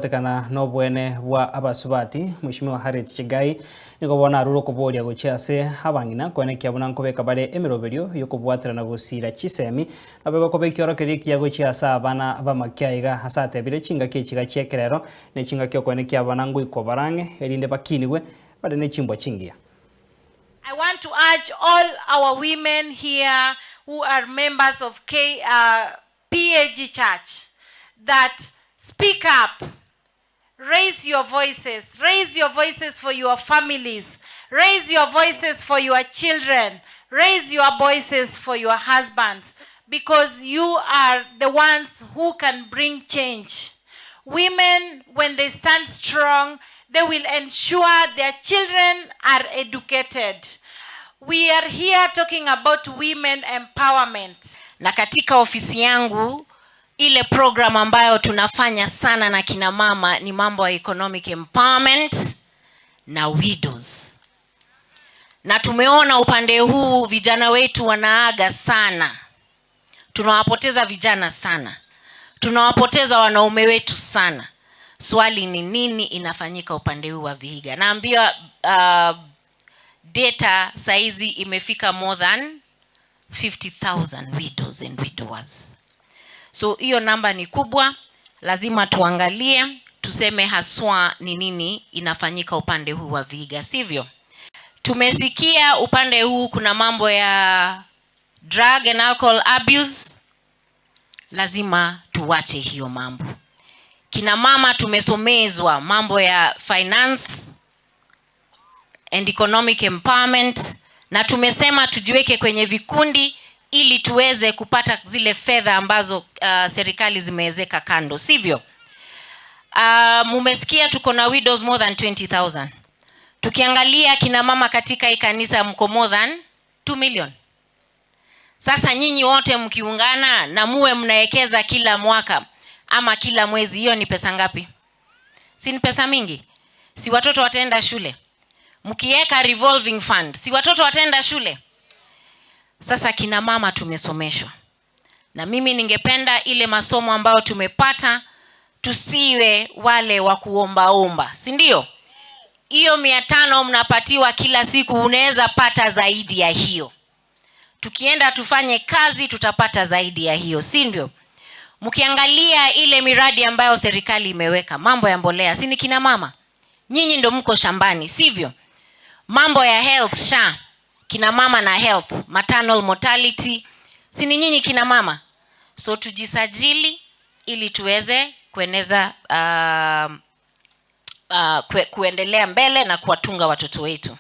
Kobwatekana nobwene bwa abasubati, Mweshimiwa Harriet Chigai nigo bono arure okoboria gochia ase abang'ina koenekia buna nkobeka bare emeroberio yokobwaterana gosira chisemi naboigo koba ekiorokererio ekiya gochia ase abana b'amakia aiga ase atebire chingaki echiga chi'ekerero ne chingaki okoenekia abana ngoikwa bare ang'e erinde bakinigwe bare ne chimbwa chingiya. I want to urge all our women here who are members of PAG Church that speak up, raise your voices, raise your voices for your families, raise your voices for your children, raise your voices for your husbands, because you are the ones who can bring change. Women, when they stand strong, they will ensure their children are educated. We are here talking about women empowerment. Na katika ofisi yangu ile program ambayo tunafanya sana na kina mama ni mambo ya economic empowerment na widows. Na tumeona upande huu vijana wetu wanaaga sana, tunawapoteza vijana sana, tunawapoteza wanaume wetu sana. Swali ni nini inafanyika upande huu wa Vihiga? Naambiwa data saizi imefika more than 50,000 widows and widowers. So hiyo namba ni kubwa, lazima tuangalie tuseme haswa ni nini inafanyika upande huu wa Vihiga, sivyo? Tumesikia upande huu kuna mambo ya drug and alcohol abuse, lazima tuwache hiyo mambo. Kina mama tumesomezwa mambo ya finance and economic empowerment, na tumesema tujiweke kwenye vikundi ili tuweze kupata zile fedha ambazo serikali zimeweka kando, sivyo? Mumesikia tuko na widows more than 20,000. Tukiangalia kina mama katika hii kanisa mko more than 2 million. Sasa nyinyi wote mkiungana na muwe mnaekeza kila mwaka ama kila mwezi, hiyo ni pesa ngapi? Si ni pesa mingi? Si watoto wataenda shule? Mkiweka revolving fund, si watoto wataenda shule? Sasa kina mama tumesomeshwa, na mimi ningependa ile masomo ambayo tumepata tusiwe wale wa kuombaomba, si ndio? Hiyo 500 mnapatiwa kila siku, unaweza pata zaidi ya hiyo. Tukienda tufanye kazi tutapata zaidi ya hiyo, si ndio? Mkiangalia ile miradi ambayo serikali imeweka, mambo ya mbolea, si ni kina mama? Nyinyi ndo mko shambani, sivyo? Mambo ya health SHA, kina mama na health, maternal mortality, si ni nyinyi kina mama? So tujisajili ili tuweze kueneza kuendelea mbele na kuwatunga watoto wetu.